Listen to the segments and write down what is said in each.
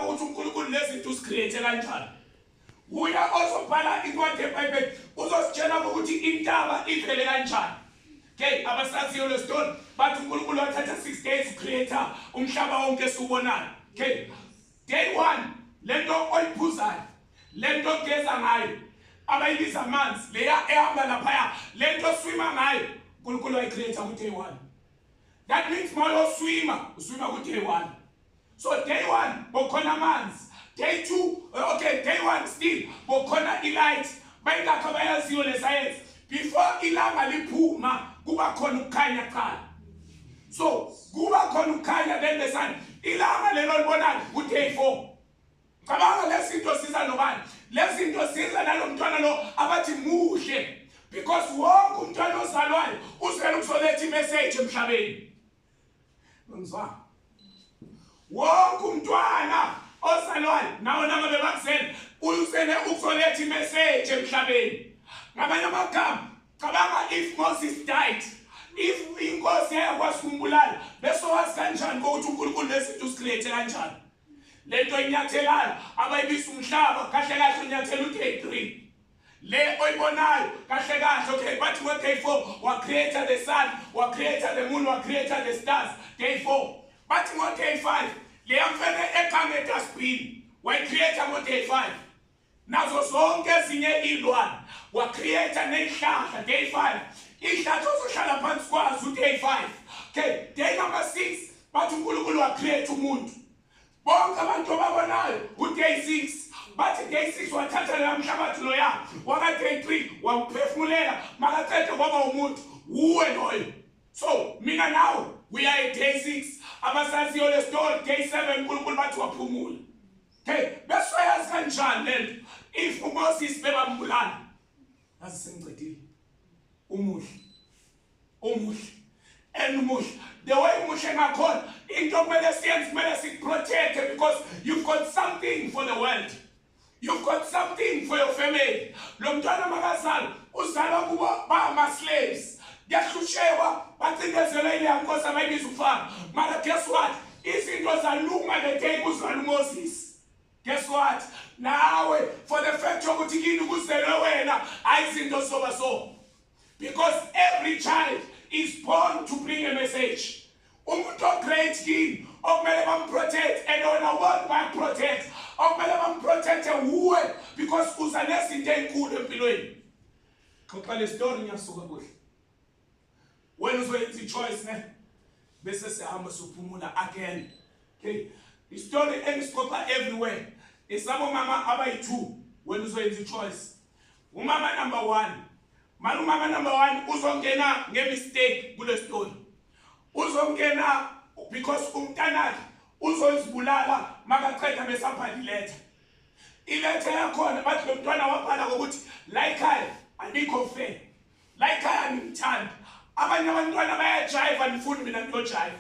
Ukuthi uNkulunkulu lezinto usicreate kanjani. Uya ozobhala incwadi yeBhayibheli uzositshela ukuthi intaba ivele kanjani. Okay, abasaziyo le story bathi uNkulunkulu wathatha 6 days creator umhlaba wonke esiwubonayo. Okay. Day 1 lento oyiphuzayo, lento ogeza ngayo, abayibiza amanzi, leya ehamba laphaya, lento oswima ngayo, uNkulunkulu wayicreate ku day 1. That means mawuyoswima, uswima ku day 1. So day 1 bokhona amanzi, day 2, okay, day 1 still bokhona ilight. Bayingakho abayaziyo le science, before ilanga liphuma kuba khona ukukhanya kuqala. So kuba khona ukukhanya, then the sun, ilanga lelo libonayo ku day 4. Cabanga lezinto siza nobani, lezinto siza nalomntwana lo abathi muhle, because wonke umntwana ozalwayo uzele ukuzoletha imessage emhlabeni. Ngizwa wonke umntwana ozalwayo nawo nangabe bakuzele uzele ukuzoletha imessage emhlabeni. Ngamanye amagama, cabanga if Moses died, if inkosi yayakwazi ukumbulala, bese wazi kanjani ukuthi uNkulunkulu lezinto usicreate kanjani? Lento inyathelayo abayibisa umhlaba, kahle kahle unyathela u-day 3 le oyibonayo kahle kahle. Okay, bathi ngo day 4 wa create the sun, wa create the moon, wa create the stars day 4. Bathi ngo day 5 leya mfene eqange dustbin wa create ngo day 5, nazo zonke ezinye izilwane wa create, nezihlahla day 5, izihlahla ozohlala phansi kwazo day 5. Okay, day number 6 bathi uNkulunkulu wa create umuntu, bonke abantu ababonayo u-day 6. Bathi day 6 wathatha leya mhlabathi loya waka day 3, wamphefumulela, makaqede kwaba umuntu, wuwe loyo. So mina nawe we are at day 6. Abasaziyo le story, day 7 uNkulunkulu bathi waphumula. Okay, bese yazi kanjani lento if uMoses bebambulala? Yazi sengicedile. Umuhle, umuhle and umuhle the way umuhle ngakhona. Into kumele siyenze, kumele sikuprotect because you've got something for the world, you've got something for your family. Lo mntwana makazalwa, uzalwa kubo ba-ama-slaves, kuyahlushekwa, bacindezelwe ileya nkosi abayibiza uFaro. Mara guess what? Izinto zalunga the day kuzalwa uMoses. Guess what? Nawe, for the fact yokuthi kini kuzelwe wena, hayi, izinto zoba so, because every child is born to bring a message. Umuntu ogreat kini okumele bamprotect, and wena wonke bayakuprotect, okumele bamprotecte wuwe because uza nezinto ey'nkulu empilweni. Xoxa le story, ngiyasuka kuhle. Wena uzoyenza i-choice ne, bese sihamba sophumula again. Okay, istory engisixoxa everywhere isabomama abayi-two. Wena uzoyenza i-choice. Umama number one, mara umama number one uzongena nge-mistake kule story. Uzongena because umntanakhe uzozibulala, makaqeda besabhala iletha. Iletha yakhona bathi lo mntwana wabhala ngokuthi la ekhaya anikho fair, la ekhaya ningithandi, abanye abantwana bayajiva, nifuni mina ngiyojiva,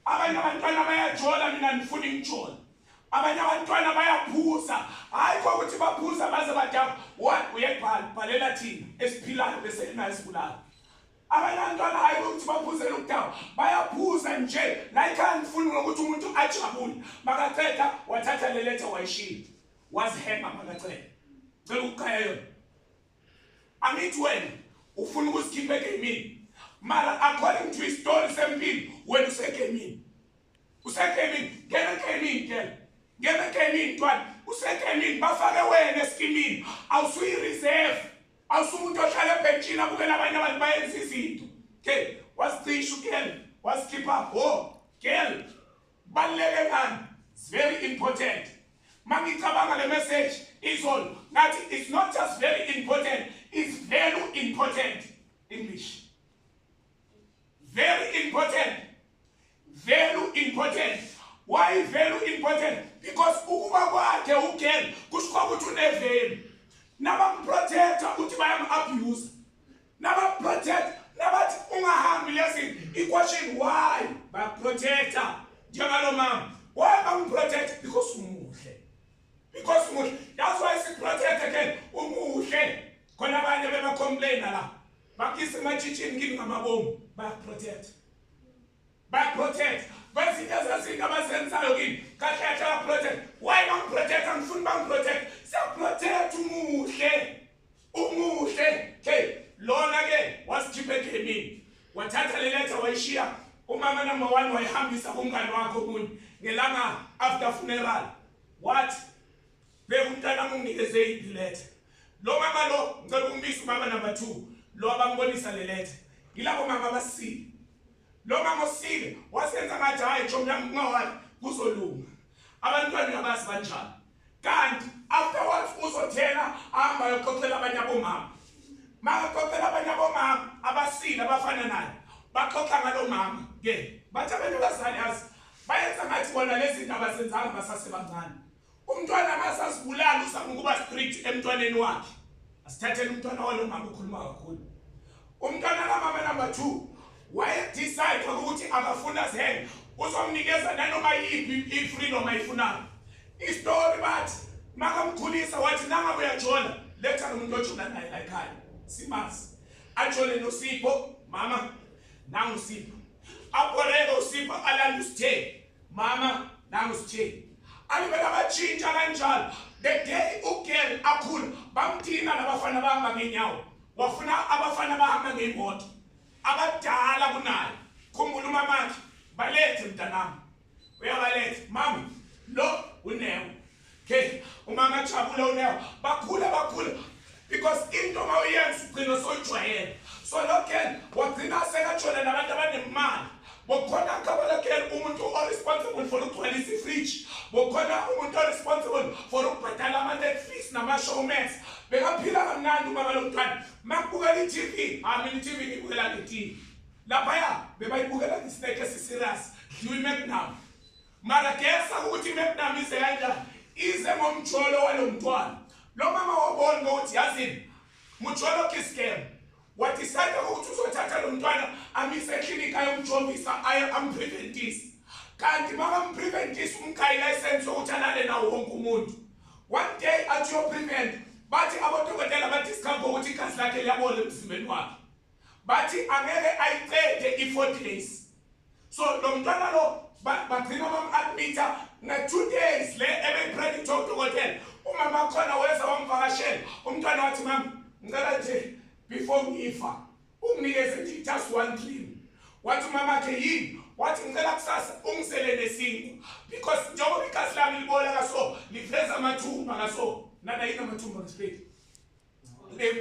abanye abantwana bayajola, mina nifuni ngijola, abanye abantwana bayaphuza, hayi kokuthi baphuza baze badakwa. One uyayibhala, bhalela thina esiphilayo bese nayisibulala. Abanye abantwana, hayi ukuthi baphuzela ukudakwa, bayaphuza nje, la ekhaya ngifuni nokuthi umuntu ajabule. Makaqeda wathatha le letha wayishiya, wazihema. Makaqeda, cela ukuqaya yona. Angithi wena ufuna ukuzikhipha egamini, mara according to istory sempilo wena usegamini, usegamini. Ngena egamini, ngena, ngena egamini ntwana, usegamini. Bafake wena eskimini, awusuyi-reserve, awusumuntu ohlala ebhentshini abukela abanye abantu bayenza izinto. Okay, wasicisha ugirl, wasikhipha. Oh girl, kubaluleke ngani? It's very important. Mangicabanga le message izolo ngathi it's not just very important, it's very important. English, very important, very important. Why very important? Because ukuba kwakhe ugirl kusho ukuthi une-value. Nabamprotecta uthi bayam-abuse, nabamprotect nabathi ungahambi lezi. I-question, why bakuprotecta njengalo mama? Why bamprotect? Because umuhle, because umuhle. That's why siprotect ke, umuhle. Khona abanye bebacomplaina la, bakisa ematshitshini kini ngamabomu, bayakuprotect, bayakuprotect. Kwezinye zezinto abazenzayo kini kahle kahle baprotect. Why bangiprotect? Angifuni bangiprotect. Siyaprotect umuhle. Umuhle. Okay, lona ke wasikhipha egamini. Wathatha le letter wayishiya umama number 1 wayihambisa kumngani wakhe omunye ngelanga after funeral. What? Bheka umntana unginikeze iphi letter. Lo mama lo ngicela ukumbisa umama number 2 lo abambonisa le letter. Yilabo mama abasile. Lo mama osile wasenza ngathi hayi chomi yami kungawani kuzolunga. Abantwana uyabazi banjani. Kanti afterwards uzothela ahamba ayoxoxela abanye abomama. Makaxoxela abanye abomama abasile abafana naye. Baxoxa ngalo mama ke. Bathi abanye abazali yazi bayenza ngathi bona lezi zinto abazenzanga basasebancane. Umntwana akasazibulala uzama ukuba strict emntwaneni wakhe. Asithathele umntwana walo mama ukhuluma kakhulu. Umntwana kamama number 2 waye decide ukuthi akafuna zehenge uzomnikeza nanoma yiphi i-freedom ayifunayo. Istory bathi makamkhulisa wathi nangabe uyajola letha lo muntu ojola naye la ekhaya simazi ajole noSipho mama nangu Sipho aboreke uSipho alanda usitheni mama nangu sitheni alibela batshintsha kanjalo. The day ugirl akhula bamthina labafana bahamba ngenyawo wafuna abafana bahamba ngemoto abadala kunaye. Khumbula umamakhe balethe mntanami uyabaletha mama lo unewo. Okay, umama jabula unewo bakhula bakhula because into mawuyenza ugcina soyijwayele. So lo girl wagcina sekajwayele nabantu abanemali. Bokhona kabala girl umuntu o-responsible for ukugcwalisa ifridge, bokhona umuntu o-responsible for ukubhadala ama-Netflix nama-Showmax. Bekaphila kamnandi umama lo mntwana. Makubukela i-TV, mina i-TV ngibukela nge-TV. Laphaya bebayibukela nge-snack esi-serious, dliwa i-Magnum. Mara gesa ukuthi i-Magnum ize kanjani, ize ngomjolo walo mntwana. Lo mama wabona ukuthi yazini, mjolo ke-scam. Wadecide ukuthi uzothatha lo mntwana amise eklinikhi ayomjovisa aye ampreventise. Kanti makampreventise umkhayi license yokuthi alale nawo wonke umuntu. One day athi uyoprevent, bathi abodokotela badiscover ukuthi igazi lakhe liyabola emzimbeni wakhe. Bathi angeke ayiqede i-4 days. So lo mntwana lo bagcina bam-admita nga-2 days le ebeyipredict udokotela. Umama khona weza wamvakashela. Umntwana wathi mama ngicela nje before ngifa unginikeze nje just one dream. Wathi umama wakhe yini? Wathi ngicela kusasa ungisele nesinkwa because njengoba igazi lami libola kaso liveza amathumba kaso. Nana yini amathumba ngesipedi?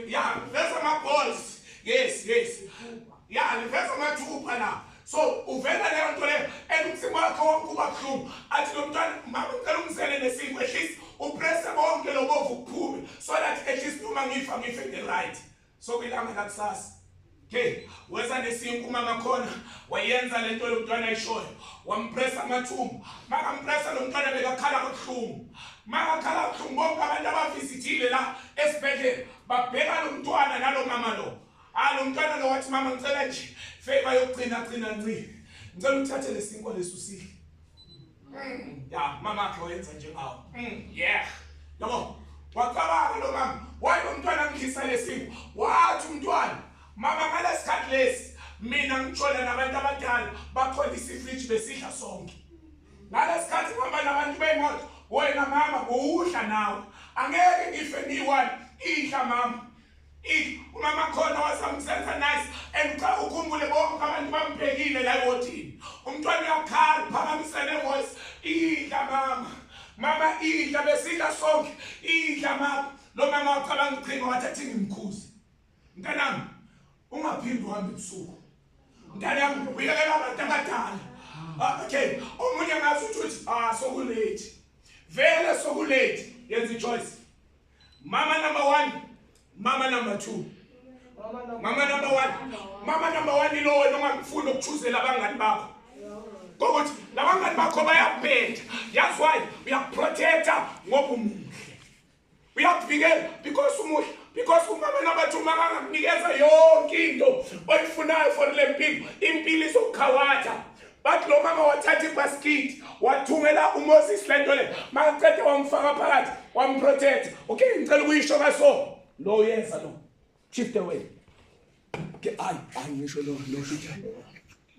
Ya liveza ama-balls. Yes, yes. Ya liveza amathumba la. So uvela leyo nto leyo and umzimba wakhe wonke uba buhlungu. Athi lo mntwana mama ngicela ungisele nesinkwa at least upresse bonke lobovu kuphume so that at least noma ngifa ngife nge-right. So kwilanga lakusasa okay weza nesinkwa umama khona wayenza lento lo mntwana ayishoyo wampressa amathumba. Makampressa lo mntwana bekakhala kabuhlungu. Makakhala kabuhlungu bonke abantu abavisithile la esibhedlela babheka lo mntwana nalo mama lo. Lo mntwana lo wathi mama ngicela nje favor yokugcina gcina nci. Ngicela uthathe lesinkwa leso usidle. Ya mama wakhe wayenza njengawo. Yeah. Yabo wacabanga lo mama why lo mntwana ngidlisa lesinkwa. Wathi umntwana mama ngalesikhathi lesi mina ngitshona nabantu abadala bakholisa ifridge besidla sonke. Ngalesikhathi ngihamba nabantu bemoto wena mama uwudla nawe angeke ngife ngiyi-one idla mama. Umama khona wasamsenza nice and cha ukhumbule bonke abantu bambhekile la ewodini. Umntwana uyakhala phakamise ne-voice idla mama. Mama idla besidla sonke idla mama. Lo mama wacabanga iqhinga wathi athi ngimkhuze. Mntanami ungaphindi uhambe ebusuku. Mntanami uyekela abantu abadala. Okay, omunye ngazi ukuthi sokulate. Vele sokulate. Yenza i-choice. Mama number 1, mama number 2. Mama number 1. Mama number 1 ilo wena ongafuni ukuchuzela abangani bakho. Ngokuthi labangani bakho bayabheda. That's why uyaprotecta ngoba umuhle. Uyakuvikela because umuhle. Because umama number 2 makangakunikeza yonke into oyifunayo for le mpilo, impilo izokhawatha. Bathi lo mama wathatha ibasket wathungela uMoses lento le makaqede wamfaka phakathi wamprotect. Okay, ngicela ukuyisho kaso. Lo uyeza lo. Shift away. Ke ay ngisho lo lo shift.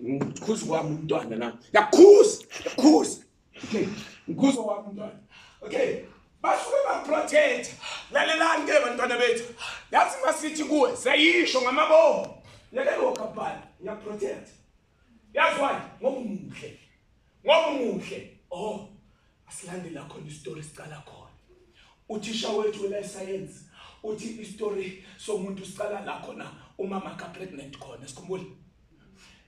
Ngikhuza kwami umntwana la. Yakhuza, yakhuza. Okay, ngikhuza kwami umntwana. Okay. Basuke baprotect. Lalelani ke bantwana bethu. Yazi masithi kuwe siyayisho ngamabomu. Yeke lo kabhala, ngiyaprotect. Yazi why? Ngoba umuhle. Ngoba umuhle. Oh, asilande la khona isitori sicala khona. Uthisha wethu we life science uthi isitori somuntu sicala la khona umama ka pregnant khona sikhumbule.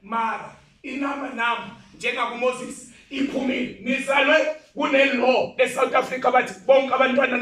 Mara inamba namba njengakuMoses iphumile nizalwe kune law eSouth Africa bathi bonke abantwana.